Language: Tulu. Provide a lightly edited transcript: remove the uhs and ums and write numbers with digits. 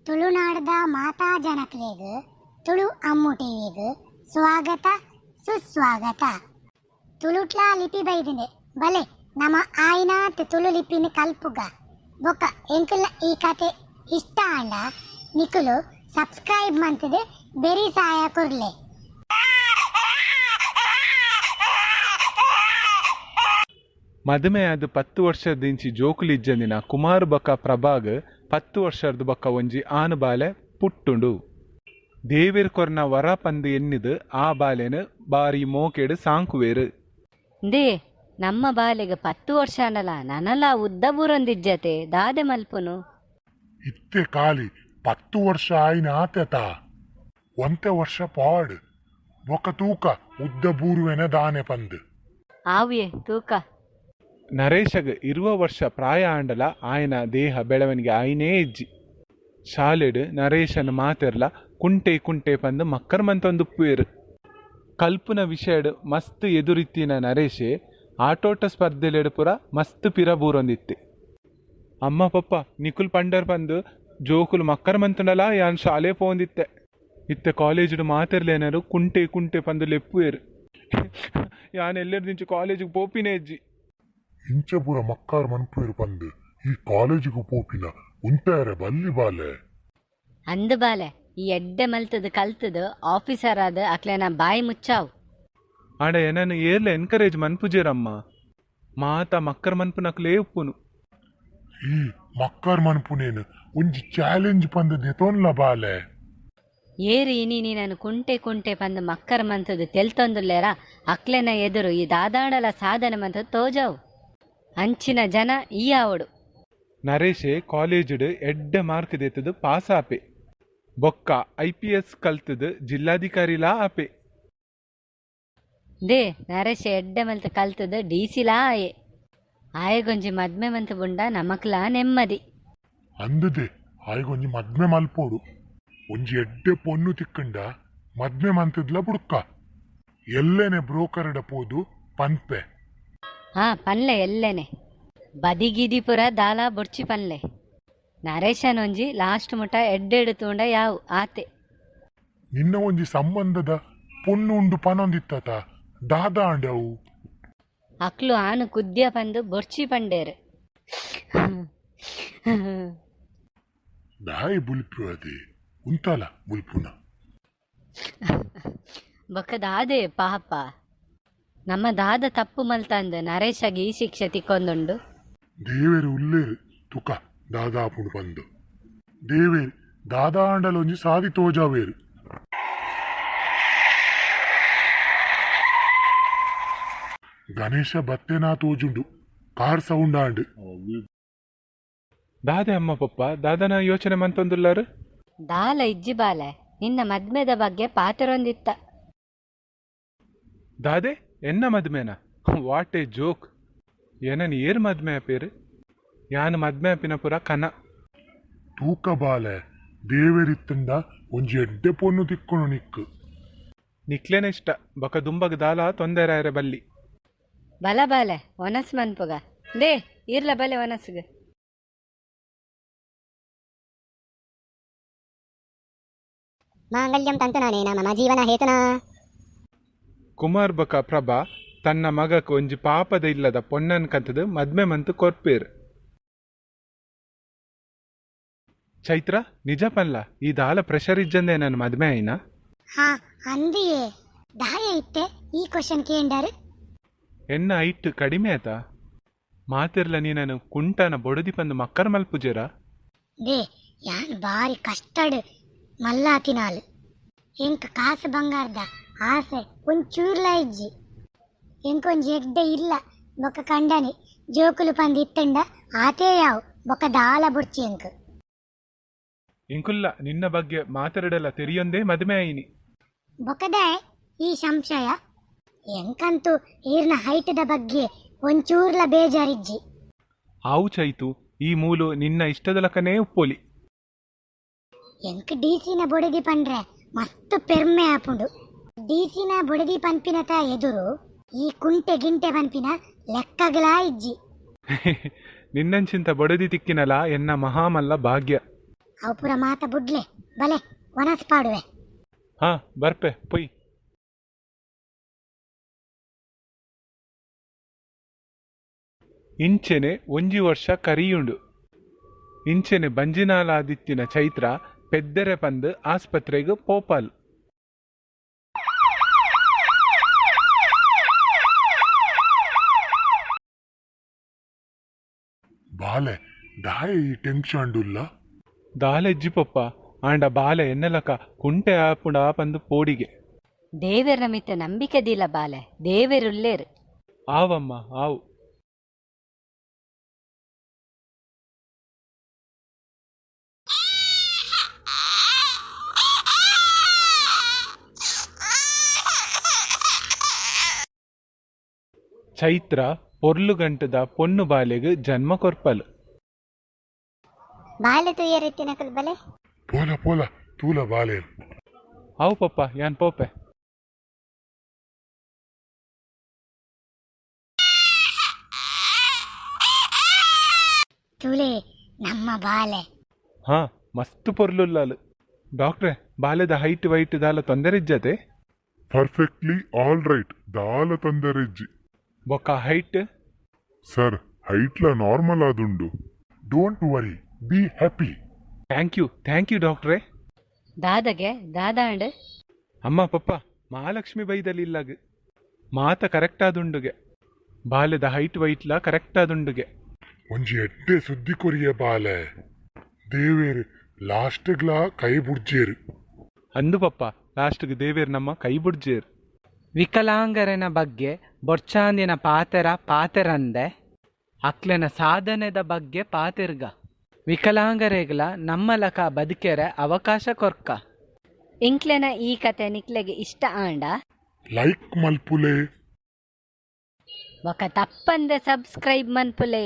ತುಳುನಾಡ್ದ ಮಾತಾ ಜನಕ್ಲೆಗ್ ತುಳು ಅಮ್ಮು ಟಿವಿಗ್ ಸ್ವಾಗತ ಸುಸ್ವಾಗತ. ತುಳುಟ್ಲಾ ಲಿಪಿ ಬೈದ್ಂಡ್, ಬಲೆ ನಮ ಆಯಿನಾತ್ ತುಳು ಲಿಪಿನ್ ಕಲ್ಪುಗ. ಬೊಕ ಎಂಕಲ್ನ ಈ ಕತೆ ಇಷ್ಟ ಆಂಡ ನಿಕುಲು ಸಬ್ಸ್ಕ್ರೈಬ್ ಮಂತ್ದ್ ಬೆರಿ ಸಾಯ ಕೊರ್ಲೆ. ಮದಿಮೆ ಆದ್ ಪತ್ತ್ ವರ್ಷದಿಂಚಿ ಜೋಕುಲು ಇಜ್ಜಂದಿನ ಕುಮಾರ್ ಬೊಕ ಪ್ರಭಾಗ್ ಪತ್ತ್ ವರ್ಷರ್ದ್ ಬೊಕ್ಕ ಒಂಜಿ ಆನ್ ಬಾಲೆ ಪುಟ್ಟುಂಡು. ದೇವೆರ್ ಕೊರ್ನ ವರ ಪಂದ್ ಎನ್ನಿದ್ ಆ ಬಾಲೆನ್ ಬಾರಿ ಮೋಕೆಡ್ ಸಾಂಕುವೆರ್. ಇಂದೇ ನಮ್ಮ ಬಾಲೆಗ್ ಪತ್ತ್ ವರ್ಷ ಆಂಡಲ ನನಲ ಉದ್ದ ಬೂರೊಂದಿಜ್ಜತೆ ದಾದೆ ಮಲ್ಪುನು. ಇತ್ತೆ ಕಾಲಿ ಪತ್ತ್ ವರ್ಷ ಆಯಿನ ಆತೆತ ಒಂತೆ ವರ್ಷ ಪಾಡ್ ಬೊಕ ತೂಕ ಉದ್ದ ಬೂರುವೆನ ದಾನೆ ಪಂದ್. ಆವ್ಯೆ ತೂಕ. ನರೇಶಗ್ 20 ವರ್ಷ ಪ್ರಾಯ ಆಂಡಲ ಆಯನ ದೇಹ ಬೆಳವಣಿಗೆ ಆಯಿನೇ ಇಜ್ಜಿ. ಶಾಲೆಡ್ ನರೇಶನ್ ಮಾತೆರ್ಲ ಕುಂಟೆ ಕುಂಟೆ ಪಂದ್ ಮಕ್ಕರ್ ಮಂತೊಂದುಪ್ಪುವೆರ್. ಕಲ್ಪುನ ವಿಷಯಡ್ ಮಸ್ತ್ ಎದುರಿತ್ತಿನ ನರೇಶೆ ಆಟೋಟ ಸ್ಪರ್ಧೆಲೆಡ್ ಪೂರ ಮಸ್ತ್ ಪಿರ ಬೂರೊಂದಿತ್ತೆ. ಅಮ್ಮ ಪಪ್ಪ ನಿಕುಲು ಪಂಡರ್ ಪಂದ್ ಜೋಕುಲು ಮಕ್ಕರ್ ಮಂತ್ಂಡಲ ಯಾನ್ ಶಾಲೆ ಪೋವೊಂದಿತ್ತೆ. ಇತ್ತೆ ಕಾಲೇಜ್ಡ್ ಮಾತೆರ್ಲ ಎನನ್ ಕುಂಟೆ ಕುಂಟೆ ಪಂದ್ ಲೆಪ್ಪುವೆರ್. ಯಾನ್ ಎಲ್ಲೆರ್ದಿಂಚಿ ಕಾಲೇಜ್ಗ್ ಪೋಪಿನೇ ಇಜ್ಜಿ. ಇಂಚ ಪೂರ ಮಕ್ಕಾರ್ ಮನ್ಪುವೆರ್ ಪಂದ್ ಈ ಕಾಲೇಜಿಗ್ ಪೋಪಿನ ಉಂತಾಯೆರೆ ಬಲ್ಲಿ ಬಾಲೆ. ಅಂದ್ ಬಾಲೆ ಈ ಎಡ್ಡೆ ಮಲ್ತ್ದ್ ಕಲ್ತ್ದ್ ಆಫೀಸರ್ ಆದ್ ಅಕ್ಲೆನ ಬಾಯಿ ಮುಚ್ಚಾವ್. ಆಂಡ ಎನನ್ ಏರ್ಲ ಎನ್ಕರೇಜ್ ಮನ್ಪುಜೆರಮ್ಮ. ಮಾತ ಮಕ್ಕರ್ ಮನ್ಪುನಕುಲೇ ಉಪ್ಪುನು. ಈ ಮಕ್ಕರ್ ಮನ್ಪುನೇನ್ ಒಂಜಿ ಚಾಲೆಂಜ್ ಪಂದ್ ದೆತೊನ್ಲ ಬಾಲೆ. ಏರ್ ಇನಿ ನಿನನ್ ಕುಂಟೆ ಕುಂಟೆ ಪಂದ್ ಮಕ್ಕರ್ ಮಂತ್ದ್ ತೆಲ್ತೊಂದುಲ್ಲೆರಾ ಅಕ್ಲೆನ ಎದುರು ಈ ದಾದಾಂಡಲ ಸಾಧನೆ ಮಂತ್ದ್ ತೋಜಾವು. ಅಂಚಿನ ಜನ ಈ ಆವೊಡು. ನರೇಶೆ ಕಾಲೇಜಿಡ್ ಎಡ್ಡೆ ಮಾರ್ಕ್ ದೆತ್ತ್ದ್ ಪಾಸ್ ಆಪೆ. ಬೊಕ್ಕ ಐಪಿಎಸ್ ಕಲ್ತ್ದ್ ಜಿಲ್ಲಾಧಿಕಾರಿಲಾ ಆಪೆ. ದೇ ನರೇಶೆ ಎಡ್ಡೆ ಮಲ್ತ್ ಕಲ್ತ್ದ್ ಡಿಸಿಲಾ ಆಯೆ. ಆಯೆಗೊಂಜಿ ಮದ್ಮೆ ಮಂತ್ ಬುಂಡ ನಮಕ್ಲಾ ನೆಮ್ಮದಿ. ಅಂದುದೆ ಆಯಗೊಂಜಿ ಮದ್ಮೆ ಮಲ್ಪೊಡು. ಒಂಜಿ ಎಡ್ಡೆ ಪೊನ್ನು ತಿಕ್ಕ್ಂಡ ಮದ್ಮೆ ಮಂತ್ದ್ಲ ಬುಡ್ಕ. ಎಲ್ಲೆನೆ ಬ್ರೋಕರ್ಡ ಪೋದು ಪನ್ಪೆ. ಹಾ ಪನ್ಲೆ ಎಲ್ಲೆನೆ. ಬದಿ ಗಿದಿ ಪೂರ ದಾಲ ಬೊಡ್ಚಿ ಪನ್ಲೆ. ನರೇಶನೊಂಜಿ ಲಾಸ್ಟ್ ಮುಟ ಎಡ್ಡೆಡ್ ತೂಂಡ ಯಾವು ಆತೆ. ನಿನ್ನ ಒಂಜಿ ಸಂಬಂಧದ ಪೊಣ್ಣು ಉಂಡು ಪನೊಂದಿತ್ತತ ದಾದ ಆಂಡ್ ಅವು. ಅಕ್ಲು ಆನ್ ಕುದ್ಯ ಪಂದ್ ಬೊರ್ಚಿ ಪಂಡೆರ್. ದಾಯೆ ಬುಲ್ಪುವದೆ ಉಂತಾಲ ಬುಲ್ಪುನ. ಬೊಕ್ಕ ದಾದೆ ಪಾಪ. ನಮ ದಾದ ತಪ್ಪು ಮಲ್ತಂದ್ ನರೇಶಗ್ ಈ ಶಿಕ್ಷೆ ತಿಕ್ಕೊಂದುಂಡು. ದೇವೆರ್ ಉಲ್ಲೆರ್ ತುಕ ದಾದ ಆಪುಂಡು ಪಂದ್. ದೇವೆರ್ ದಾದ ಆಂಡಲ ಒಂಜಿ ಸಾದಿ ತೋಜಾವೆರ್. ಗಣೇಶ ಬತ್ತೆನಾ ತೋಜುಂಡು ಕಾರ್ ಸೌಂಡ್ ಆಂಡ್. ದಾದೆ ಅಮ್ಮ ಪೊಪ್ಪ ದಾದನ ಯೋಚನೆ ಮಂತೊಂದುಲ್ಲರ್? ದಾಲ ಇಜ್ಜಿ ಬಾಲೆ ನಿನ್ನ ಮದ್ಮೆದ ಬಗ್ಗೆ ಪಾತೆರೊಂದಿತ್ತ. ದಾದೆ ಎನ್ನ ಮದ್ಮೆನಾ? What A joke! ಎನನ್ ಏರ್ ಮದ್ಮೆ ಆಪೆರ್? ಯಾನ್ ಮದ್ಮೆ ಆಪಿನ ಪೂರ ಕನ. ತೂಕ ಬಾಲೆ ದೇವೆರ್ ಇತ್ತ್ಂಡ ಒಂಜಿ ಎಡ್ಡೆ ಪೊನ್ನು ತಿಕ್ಕುಂಡು ನಿಕ್ಕ್. ನಿಕ್ಲೆನ ಇಷ್ಟ ಬೊಕ ದುಂಬಗ್ ದಾಲ ತೊಂದರೆ ಆಯೆರೆ ಬಲ್ಲಿ. ಬಲ ಬಾಲೆ ವನಸ್ ಮನ್ಪುಗ ದೇ ಈರ್ಲ ಬಲೆ ವನಸ್ಗ್. ಮಾಂಗಲ್ಯಂ ತಂತುನಾನೇನ ಮಮ ಜೀವನ ಹೇತುನಾ. ಕುಮಾರ್ ಬೊಕ ಪ್ರಭಾ ತನ್ನ ಮಗಕ್ ಒಂಜಿ ಪಾಪದ ಇಲ್ಲದ ಪೊಣ್ಣನ್ ಕಂತ್ದ್ ಮದ್ಮೆ ಮಂತ್ ಕೊರ್ಪೆರ್. ಚೈತ್ರ ನಿಜ ಪನ್ಲ ಈ ದಾಲ ಪ್ರೆಷರ್ ಇಜ್ಜಂದೆ ಎನನ್ ಮದ್ಮೆ ಆಯಿನ? ಹಾ ಅಂದ್ ಯೇ. ದಾಯೆ ಇತ್ತೆ ಈ ಕ್ವಶನ್ ಕೇಂಡರ್? ಎನ್ನ ಹೈಟ್ ಕಡಿಮೆ ಅತ? ಮಾತೆರ್ಲ ನಿನನ್ ಕುಂಟನ ಬೊಡದಿ ಪಂದ್ ಮಕ್ಕರ್ ಮಲ್ಪುಜೆರಾ? ದೇ ಯಾನ್ ಬಾರಿ ಕಷ್ಟಡ್ ಮಲ್ಲಾತಿನಾಲ್. ಎಂಕ್ ಕಾಸ್ ಬಂಗಾರ್ದ ಆಸೆ ಒಂಚೂರ್ಲ ಇಜ್ಜಿ. ಎಂಕ್ ಒಂಜಿ ಎಡ್ಡೆ ಇಲ್ಲ ಬೊಕ್ಕ ಕಂಡನಿ ಜೋಕುಲು ಪಂದ್ ಇತ್ತುಂಡ ಆತೇ ಯಾವು ಬೊಕ್ಕ ದಾಲ ಬೊಡ್ಚಿ ಎಂಕ್. ಎಂಕುಲ್ಲ ನಿನ್ನ ಬಗ್ಗೆ ಮಾತೆರೆಡಲ ತೆರಿಯೊಂದೇ ಮದಿಮೆ ಆಯಿನಿ. ಬೊಕ್ಕ ದಾಯೆ ಈ ಸಂಶಯ? ಎಂಕಂತೂ ಈರ್ನ ಹೈಟ್ ದ ಬಗ್ಗೆ ಒಂಚೂರ್ಲ ಬೇಜಾರ್ ಇಜ್ಜಿ. ಆವು ಚೈತು, ಈ ಮೂಲು ನಿನ್ನ ಇಷ್ಟದಲಕನೇ ಉಪ್ಪೊಲಿ. ಎಂಕ್ ಡಿಸಿ ನ ಬೊಡೆದಿ ಪಂಡ್ರೆ ಮಸ್ತ್ ಪೆರ್ಮೆ ಆಪುಂಡು. ಡಿಸಿ ನ ಬೊಡೆದಿ ಪನ್ಪಿನತ ಎದುರು ಈ ಕುಂಟೆ ಗಿಂಟೆ ಪನ್ಪಿನ ಲೆಕ್ಕಗ್ಲಾ ಇಜ್ಜಿ. ನಿನ್ನಂಚಿಂತ ಬೊಡೆದಿ ತಿಕ್ಕಿನಲಾ ಎನ್ನ ಮಹಾಮಲ್ಲ ಭಾಗ್ಯ. ಅವು ಪೂರ ಮಾತ ಬುಡ್ಲೆ, ಬಲೆ ವನಸ್ ಪಾಡುವೆ. ಹಾ ಬರ್ಪೆ ಪೊಯ್. ಇಂಚೆನೆ ಒಂಜಿ ವರ್ಷ ಕರಿಯುಂಡು. ಇಂಚೆನೆ ಬಂಜಿನಾಲಾದಿತ್ತಿನ ಚೈತ್ರ ಪೆದ್ದೆರೆ ಪಂದ್ ಆಸ್ಪತ್ರೆಗ್ ಪೋಪಾಲ್. ಬಾಲೆ, ದಾಯೆ ಈ ಟೆನ್ಷನ್ ಉಲ್ಲ? ದಾಲೆಜ್ಜಿ ಪಪ್ಪ, ಆಂಡ ಬಾಲೆ ಎನ್ನಲಕ ಕುಂಟೆ ಆಪುಂಡಾ ಪಂದ್ ಪೋಡಿಗೆ. ದೇವೆರ್ನ ಮಿತ್ತ ನಂಬಿಕೆ ದೀಲ ಬಾಲೆ, ದೇವೆರುಲ್ಲೇರು. ಆವಮ್ಮ ಆವು. ಚೈತ್ರ ಪೊರ್ಲು ಗಂಟದ ಪೊನ್ನು ಬಾಲೆಗ್ ಜನ್ಮ ಕೊರ್ಪಲ್. ಬಾಲೆ ತೂಯರಿತ್ತಿನಕುಲು ಬಲೆ. ಪೋಲ ಪೋಲ, ತೂಲ ಬಾಲೆ. ಆವು ಪಪ್ಪ, ಯಾನ್ ಪೋಪೆ. ತೂಲೆ ನಮ್ಮ ಬಾಲೆ. ಹಾ ಮಸ್ತ್ ಪೊರ್ಲುಲ್ಲಾಲ್. ಡಾಕ್ಟ್ರೆ, ಬಾಲೆದ ಹೈಟ್ ವೈಟ್ ದಾಲ ತೊಂದರೆ ಇಜ್ಜತೆ? ಪರ್ಫೆಕ್ಟ್ಲಿ ಆಲ್ ರೈಟ್, ದಾಲ ತೊಂದರೆ ಇಜ್ಜಿ. ಬೊಕ್ಕ ಹೈಟ್? ಸರ್, ಹೈಟ್ಲ ನಾರ್ಮಲ್ ಆದುಂಡು. Don't worry, be happy. Thank you, thank you ಡಾಕ್ಟ್ರೆ. ದಾದಗೆ ದಾದಾಂಡ್? ಅಮ್ಮ ಪಪ್ಪ, ಮಹಾಲಕ್ಷ್ಮಿ ಬೈದಲ್ಲಿ ಇಲ್ಲಾಗ ಮಾತ ಕರೆಕ್ಟ್ ಆದುಂಡುಗೆ. ಬಾಲೆದ ಹೈಟ್ ವೈಟ್ಲ ಕರೆಕ್ಟ್ ಆದುಂಡುಗೆ. ಒಂಜಿ ಎಡ್ಡೆ ಸುದ್ದಿ ಕೊರಿಯ ಬಾಲೆ. ದೇವೇರ್ ಲಾಸ್ಟ್ಗ್ಲಾ ಕೈ ಬುಡ್ಜೇರು. ಅಂದು ಪಪ್ಪ, ಲಾಸ್ಟ್ಗೆ ದೇವೇರ್ ನಮ್ಮ ಕೈ ಬುಡ್ಜೇರ್. ವಿಕಲಾಂಗರೆನ ಬಗ್ಗೆ ಬೊಡ್ಚಾಂದಿನ ಪಾತೆರ ಪಾತೆರಂದೆ ಅಕ್ಲೆನ ಸಾಧನೆದ ಬಗ್ಗೆ ಪಾತೆರ್ಗ. ವಿಕಲಾಂಗರೆಗ್ಲ ನಮ್ಮಲಕ ಬದುಕೆರೆ ಅವಕಾಶ ಕೊರ್ಕ. ಇಂಕ್ಲೆನ ಈ ಕತೆ ನಿಕ್ಲೆಗೆ ಇಷ್ಟ ಆಂಡ ಲೈಕ್ ಮಲ್ಪುಲೆ. ಬೊಕ ತಪ್ಪಂದೆ ಸಬ್ಸ್ಕ್ರೈಬ್ ಮನ್ಪುಲೆ.